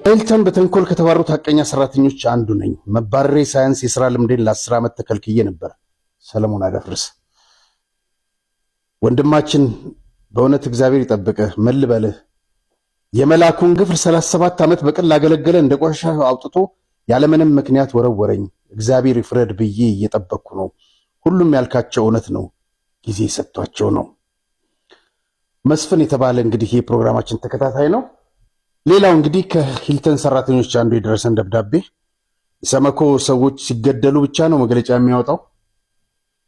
ሂልተን በተንኮል ከተባረሩት ሀቀኛ ሰራተኞች አንዱ ነኝ። መባረሬ ሳያንስ የስራ ልምዴን ለ10 ዓመት ተከልክዬ ነበር። ሰለሞን አደፍርስ ወንድማችን፣ በእውነት እግዚአብሔር ይጠብቅህ። ምን ልበልህ? የመላኩን ግፍ 37 ዓመት በቅን ላገለገለ እንደ ቆሻሻ አውጥቶ ያለምንም ምክንያት ወረወረኝ። እግዚአብሔር ይፍረድ ብዬ እየጠበቅኩ ነው። ሁሉም ያልካቸው እውነት ነው። ጊዜ ሰጥቷቸው ነው። መስፍን የተባለ እንግዲህ የፕሮግራማችን ተከታታይ ነው። ሌላው እንግዲህ ከሂልተን ሰራተኞች አንዱ የደረሰን ደብዳቤ፣ ኢሰመኮ ሰዎች ሲገደሉ ብቻ ነው መግለጫ የሚያወጣው።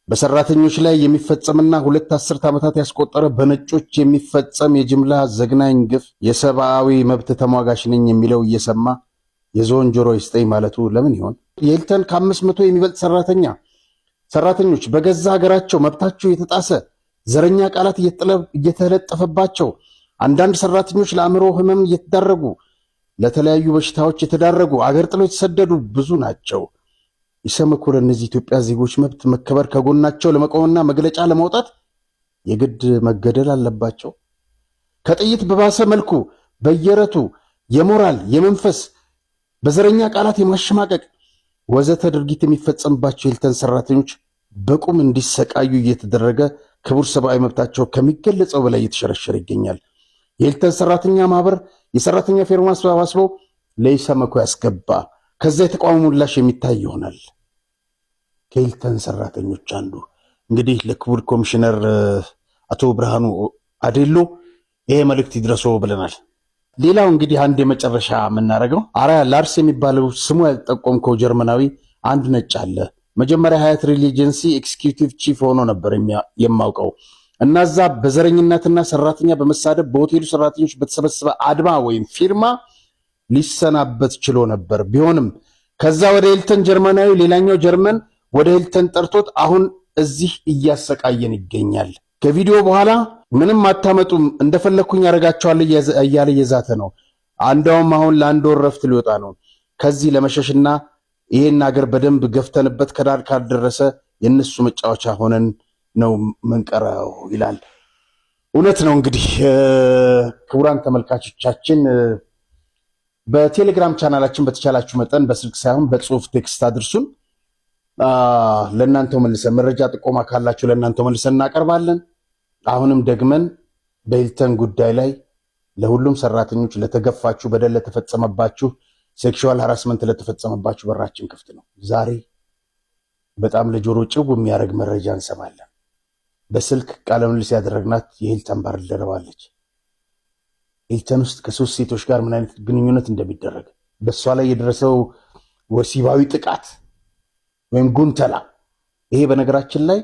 በሰራተኞች ላይ የሚፈጸምና 2 አስርት ዓመታት ያስቆጠረ በነጮች የሚፈጸም የጅምላ ዘግናኝ ግፍ የሰብአዊ መብት ተሟጋች ነኝ የሚለው እየሰማ የዝሆን ጆሮ ይስጠኝ ማለቱ ለምን ይሆን? የሂልተን ከ500 የሚበልጥ ሰራተኞች በገዛ ሀገራቸው መብታቸው የተጣሰ፣ ዘረኛ ቃላት እየተለጠፈባቸው፣ አንዳንድ ሰራተኞች ለአእምሮ ህመም እየተዳረጉ፣ ለተለያዩ በሽታዎች የተዳረጉ፣ አገር ጥለው የተሰደዱ ብዙ ናቸው። ኢሰመኮ ለእነዚህ ኢትዮጵያ ዜጎች መብት መከበር ከጎናቸው ለመቆምና መግለጫ ለማውጣት የግድ መገደል አለባቸው? ከጥይት በባሰ መልኩ በየረቱ የሞራል፣ የመንፈስ፣ በዘረኛ ቃላት የማሸማቀቅ ወዘተ ድርጊት የሚፈጸምባቸው የሂልተን ሰራተኞች በቁም እንዲሰቃዩ እየተደረገ ክቡር ሰብአዊ መብታቸው ከሚገለጸው በላይ እየተሸረሸረ ይገኛል። የሂልተን ሰራተኛ ማህበር የሰራተኛ ፊርማ አሰባስበው ለኢሰመኮ ያስገባ፣ ከዛ የተቃውሞ ምላሽ የሚታይ ይሆናል። ከሂልተን ሰራተኞች አንዱ እንግዲህ ለክቡር ኮሚሽነር አቶ ብርሃኑ አዴሎ ይሄ መልእክት ይድረሶ ብለናል። ሌላው እንግዲህ አንድ የመጨረሻ የምናደርገው አራያ ላርስ የሚባለው ስሙ ያልጠቆምከው ጀርመናዊ አንድ ነጭ አለ። መጀመሪያ Hyatt Regency executive chef ሆኖ ነበር የማውቀው እና እዛ በዘረኝነትና ሰራተኛ በመሳደብ በሆቴሉ ሰራተኞች በተሰበሰበ አድማ ወይም ፊርማ ሊሰናበት ችሎ ነበር። ቢሆንም ከዛ ወደ ሂልተን ጀርመናዊ ሌላኛው ጀርመን ወደ ሂልተን ጠርቶት አሁን እዚህ እያሰቃየን ይገኛል። ከቪዲዮ በኋላ ምንም አታመጡም፣ እንደፈለግኩኝ ያደርጋቸዋለሁ እያለ እየዛተ ነው። አንዳውም አሁን ለአንድ ወር ረፍት ሊወጣ ነው። ከዚህ ለመሸሽና ይሄን ሀገር በደንብ ገፍተንበት ከዳር ካልደረሰ የእነሱ መጫወቻ ሆነን ነው ምንቀረው ይላል። እውነት ነው። እንግዲህ ክቡራን ተመልካቾቻችን፣ በቴሌግራም ቻናላችን በተቻላችሁ መጠን በስልክ ሳይሆን በጽሁፍ text አድርሱን። ለእናንተው መልሰን መረጃ ጥቆማ ካላችሁ ለእናንተው መልሰን እናቀርባለን። አሁንም ደግመን በሂልተን ጉዳይ ላይ ለሁሉም ሰራተኞች፣ ለተገፋችሁ፣ በደል ለተፈጸመባችሁ፣ sexual harassment ለተፈጸመባችሁ በራችን ክፍት ነው። ዛሬ በጣም ለጆሮ ጭው የሚያደርግ መረጃ እንሰማለን። በስልክ ቃለ ምልልስ ያደረግናት የሂልተን ባልደረባ አለች። ሂልተን ውስጥ ከሶስት ሴቶች ጋር ምን አይነት ግንኙነት እንደሚደረግ፣ በእሷ ላይ የደረሰው ወሲባዊ ጥቃት ወይም ጉንተላ፣ ይሄ በነገራችን ላይ